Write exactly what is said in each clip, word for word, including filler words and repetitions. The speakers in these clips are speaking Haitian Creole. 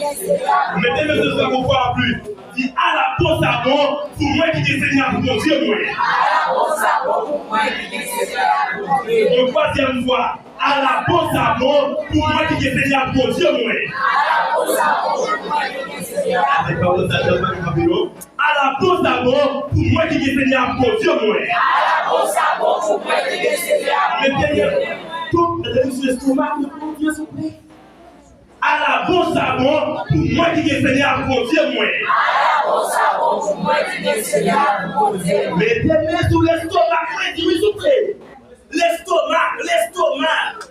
Mete men sou sa yon fwa anplis. Di, ala bon sa bon pou mwen ki gen Senyè pou Bondye mwen. Ala bon sa bon pou mwen ki gen Senyè pou Bondye mwen. Yon twazyèm fwa. Ala bon sa bon pou mwen ki gen Senyè pou Bondye mwen. Ala bon sa bon pou mwen ki gen Senyè pou Bondye mwen. Ala bon sa bon pou mwen ki gen Senyè pou Bondye mwen. Ala bon sa bon pou mwen ki gen Senyè pou Bondye mwen. Mete men sou lestomak nou pou Bondye, souple. Ala bon sa bon pou mwen ki gen Senyè pou Bondye mwen. Ala bon sa bon pou mwen ki gen Senyè pou Bondye mwen. Mete men sou lestomak mwen, di wi, souple. Lestomak, lestomak.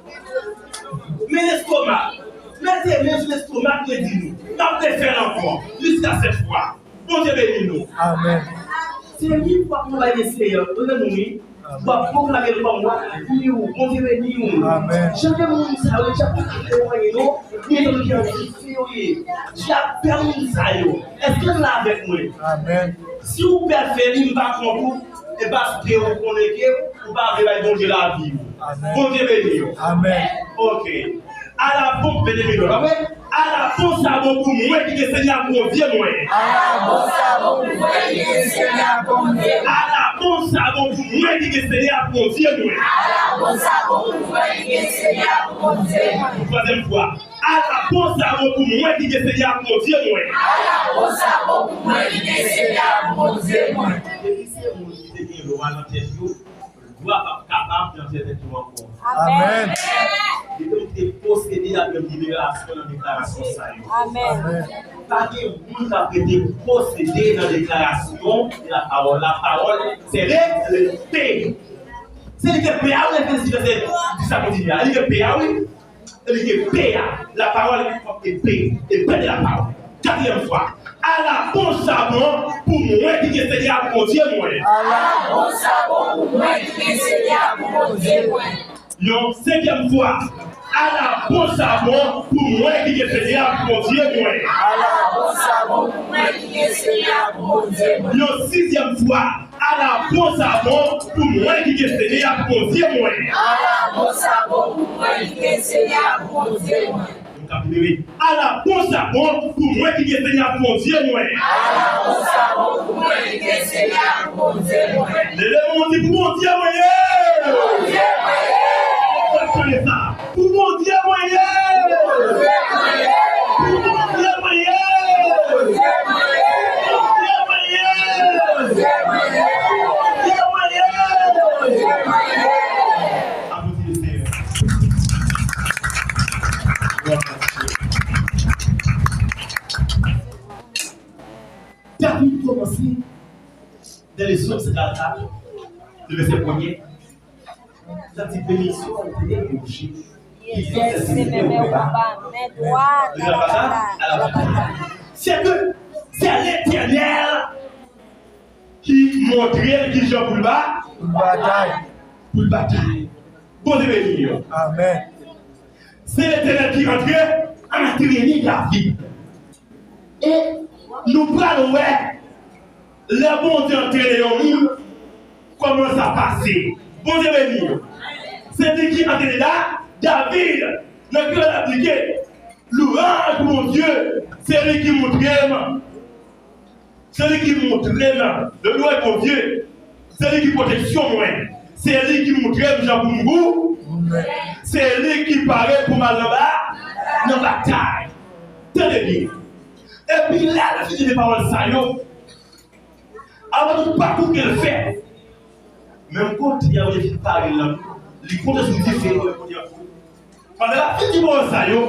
Men lestomak. Mete men sou lestomak mwen, di nou. M ap refè l ankò, jiska sèt fwa. Bondye beni nou. Amèn. Se li w ap travay Senyè, tande nou wi. W ap pwoklame l kòm wa lavi w. Bondye beni w. Amèn. Jan de moun sa yo, jan pa ka fè w anyen non. Gen moun ki an dife yo ye. Dyab pè moun sa yo. Èske n la avèk mwen? Amèn. Si w pè fè li, m pa kont ou, e paske ou konnen ke ou pa vle bay Bondye lavi w. Amèn. Bondye beni w. Amèn. Ok. Ala bon, mete men nou. Amèn. Ala bon sa bon pou mwen ki gen Senyè pou Bondye mwen. Ala bon sa bon pou mwen ki gen Senyè pou Bondye mwen. Ala bon sa bon pou mwen ki gen Senyè pou Bondye mwen. Ala bon sa bon pou mwen ki gen Senyè pou Bondye mwen. Twazyèm fwa. Ala bon sa bon pou mwen ki gen Senyè pou Bondye mwen. Ala bon sa bon pou mwen ki gen Senyè pou Bondye mwen. Depi se moun ki te gen lwa nan tèt yo, lwa p ap kapab nan tèt yo ankò. Amèn. Depi nou te posede ak yon liberasyon nan deklarasyon sa yo. Amèn. Pa gen moun k ap rete posede nan deklarasyon de la pawòl. La pawòl, se le, le pe. Se li ke pe a, ou lè fè si vèsè di sa kontinye a. Li ke pe a, wi. Li ke pe a. La pawòl e pe. E pe de la pawòl. Katriyèm fwa. Ala bon sa bon pou mwen ki gen Senyè pou Bondye mwen. Ala bon sa bon pou mwen ki gen Senyè pou Bondye mwen. Yon senkyèm fwa. Ala bon sa bon pou mwen ki gen Senyè pou Bondye mwen. Ala bon sa bon pou mwen ki gen Senyè pou Bondye mwen. Yon sizyèm fwa. Ala bon sa bon pou mwen ki gen Senyè pou Bondye mwen. Ala bon sa bon pou mwen ki gen Senyè pou Bondye mwen. Ala bon sa bon pou mwen ki gen Senyè pou Bondye mwen. Ala bon sa bon pou mwen ki gen Senyè pou Bondye mwen. Leve men w, di, pou Bondye mwen ye. Pou Bondye mwen ye. Ou ap tande sa. Pou Bondye mwen ye. Pou Bondye mwen ye. Pou Bondye mwen ye. Pou Bondye mwen ye. Pou Bondye mwen ye. Aplodi le Senyè. Glwa a Dye. David kòmanse nan leson senkankat, nan vèsè premye, sa di, bénédiction à l'Éternel, mon rocher, qui fait cesser mes combats. Mes combats, mes droits à la bataille. C'est que c'est l'Éternel ki montre l kijan pou l ba-, pou l batay. Pou l batay. Bondye beni yo. Amèn. Se Letènèl ki antre antrene David. E nou pral wè, lè Bondye antrene yon moun, kòman sa pase. Bondye beni yo. Se li ki antrene Da-, David nan ki l aplike. Lwanj pou Bondye, se li ki montre m Se li ki montre m le lwen Bondye. Se li ki pwoteksyon mwen. Se li ki montre m jan pou m gou-, se li ki pare pou m al nan ba-, nan batay. Tande byen. Epi lè l fini di pawòl sa yo, avan tout pakou ke l fè, menm kote a, Bondye fin pare l lan, li konte sou dife, kote a tou. Pandan l ap fin di pawòl sa yo,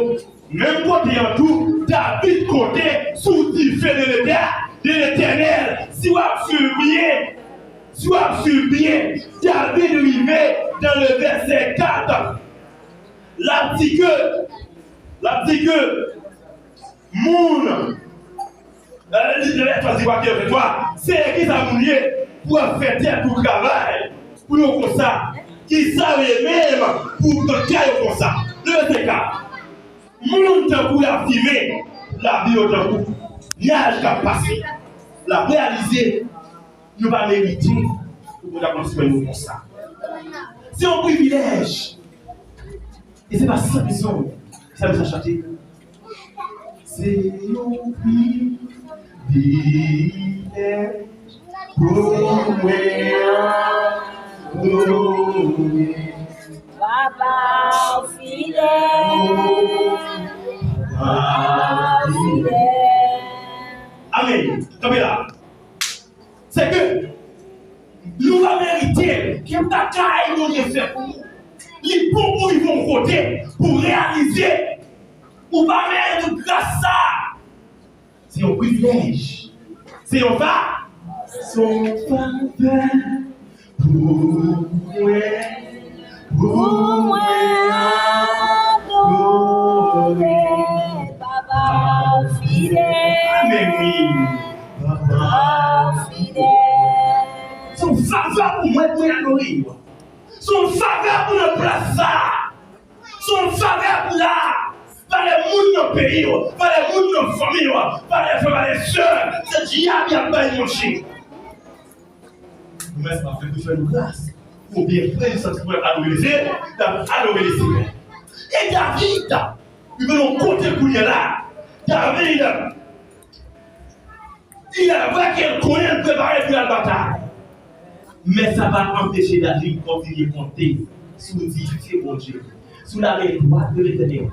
menm kote an tou, David konte sou dife de Letè-, de Letènèl. Si w ap swiv byen, si w ap swiv byen, David rive dans le verset quatre. L ap di ke, l ap di ke, Moun, nan lèt twa di vèsè twa, Seyè, kisa moun ye pou w ap fè tèt ou travay pou yo konsa? Kisa w ye menm pou w pran ka yo konsa? Leve se ka. Moun tankou lafimen, lavi yo tankou nyaj k ap pase. L ap reyalize nou pa merite pou Bondye ap pran swen nou konsa. Se yon privilèj. E se pa san rezon sa nou sa chante. Se yon privilèj pou mwen adore. Papa fidèl, Papa fidèl. Amèn. Kanpe la. Se ke nou pa merite l. Gen bagay Bondye fè pou nou. Li bon pou rive yon kote, pou reyalize. Ou pa merite tout gras sa. Se yon privilèj. Se yon fa-, se yon favè pou mwen, pou mwen adore Papa fidèl. Amèn, wi. Papa fidèl. Se yon favè pou mwen, pou mwen adore yo. Se yon favè pou nan plas sa. Se yon favè pou la. Valè moun nan peyi w, valè moun nan fanmi w, valè frè, valè sè, se dyab y ap bay manje. Promès la fè pou fè nou gras. Oubyen frè, li santi pou adore Lesenyè, l ap adore Lesenyè. E David, li vin yon kote kounye a la. David, li la vre ke l konnen l prepare pou l al batay. Men sa pa anpeche David kontinye konte sou difè Bondye, sou lamen dwat de Letènèl,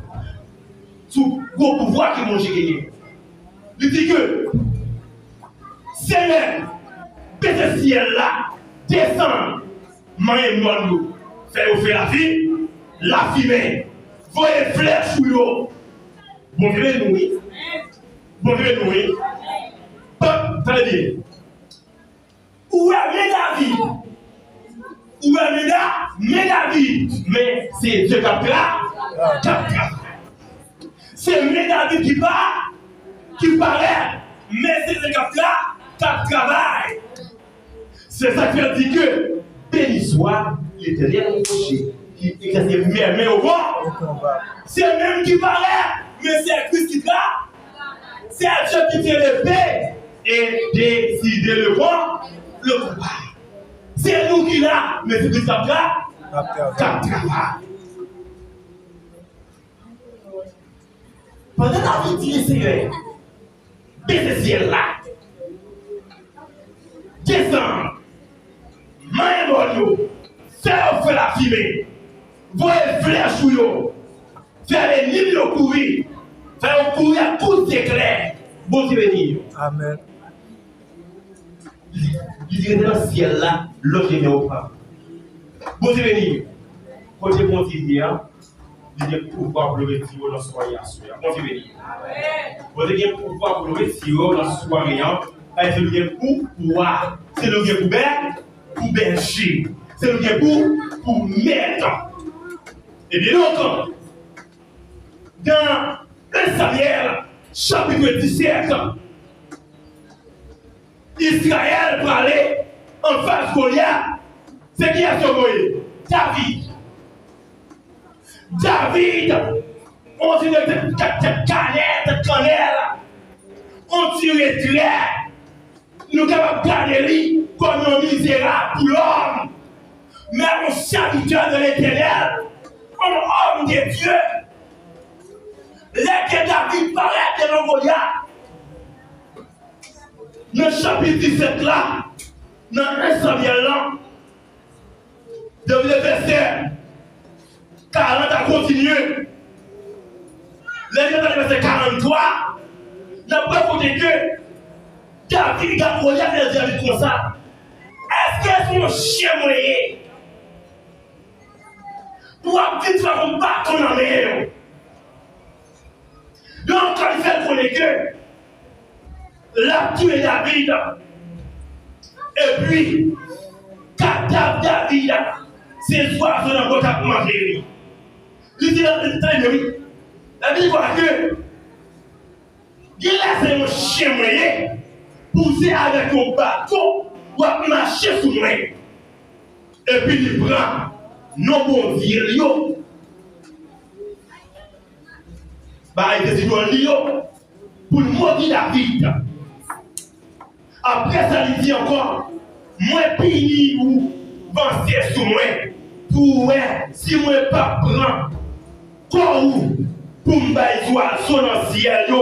sou gwo pouvwa ke Bondye genyen. Li di ke, Senyè, bese syèl la, desann, manyen mòn yo, fè yo fè lafi-, lafimen, voye flèch ou yo. Bondye beni nou, wi. Bondye beni nou, wi. Bon, tande byen. Ou wè men David. Ou wè men Da-, men David. Men se Dye k ap tra-, k ap travay. Se men David ki pa, ki parèt. Men se Dye k ap tra-, k ap travay. Se sa k fè l di ke, Beni swa Letènèl mon rocher, ki egzèse mèvèy o kon-, se menm ki parèt, men se Kris ki tra-, se Dye ki te leve e deside le kon-, le konba. Se nou ki la, men se Kris k ap tra-, k ap travay. Pandan David di Lesenyè, bese syèl la, desann, manyen mòn yo, fè yo fè lafimen, voye flèch ou yo, fè lènmi yo kouri, fè yo kouri ak kout zeklè. Bondye beni yo. Amèn. Li, li di rete nan syèl la, lòt limyè yo pran. Bondye beni. Kote Bondye ye a, li gen pouvwa pou l retire w nan sware aswè a. Bondye beni. Bondye gen pouvwa pou l retire w nan sware a. Paske li gen pou, pou wa. Se li gen pou bè, pou bèje. Se li gen pou, pou mèt. Ebyen donk, dans un Samyèl, chapit disèt, Izrayèl prale anfas Golyat. Se kiyès yo voye? David. David, on ti nèg tèt, tèt, tèt kanè, tèt kannèl. On ti retrè. Nou kapab gade li kòm yon mizerab pou lòm. Men yon sèvitè de Letènèl, yon òm de Dye. Lè ke David parèt devan Golyat, nan chapit disèt la, nan en Samyèl lan, depi nan vèsè karant a kontinye, lè nou tande vèsè karanntwa, n ap wè kote ke David gade Golyat, li di David konsa, èske se yon chen mwen ye? Pou w ap vin frape m baton nan men w. Donk, li fè l konnen ke l ap touye David. Epi, kadav David, se zwazo nan bò k ap manje li. Li di, li di, tande byen, wi. Labib di ke Genlè se yon chen mwen ye, pou se avèk yon baton w ap mache sou mwen. Epi li pran non bondye l yo, bay dezidwòl li yo, pou l modi David. Apre sa, li di ankò, mwen pini ou, vanse sou mwen, pou w wè si mwen p ap pran kò ou pou m bay zwazo nan syèl yo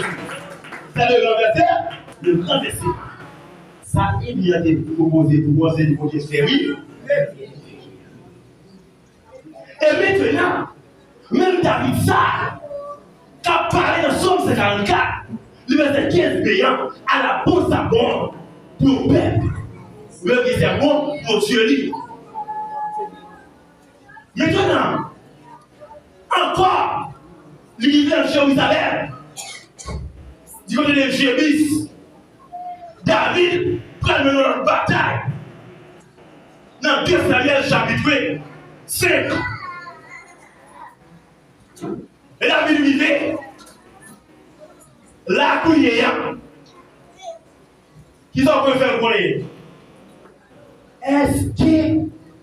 Jezi. Sa le ranvèse, le ranvèse. Sa Eli an te pwopoze pou Moyiz, li pote fè, wi. E mentnan, menm David sa, k ap pale nan Sòm san karannkat, li vèsè kenz B an, ala bon sa bon pou yon pèp. Ou wè ki sa bon pou Dye li. Mentnan, ankò, li rive nan Jerizalèm, di kote de Jebis. David pral mennen yon lòt batay. Nan de Samyèl chapit senk. E David rive la kounye a. Kisa w konn fè l konnen? Èske,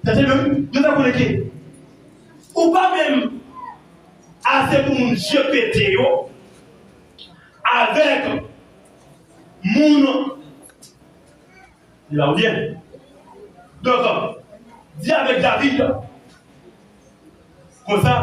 tande byen, yo ta konnen ke ou pa menm ase pou moun je pete yo avèk moun. Li la ou byen? Donk, di avèk David konsa,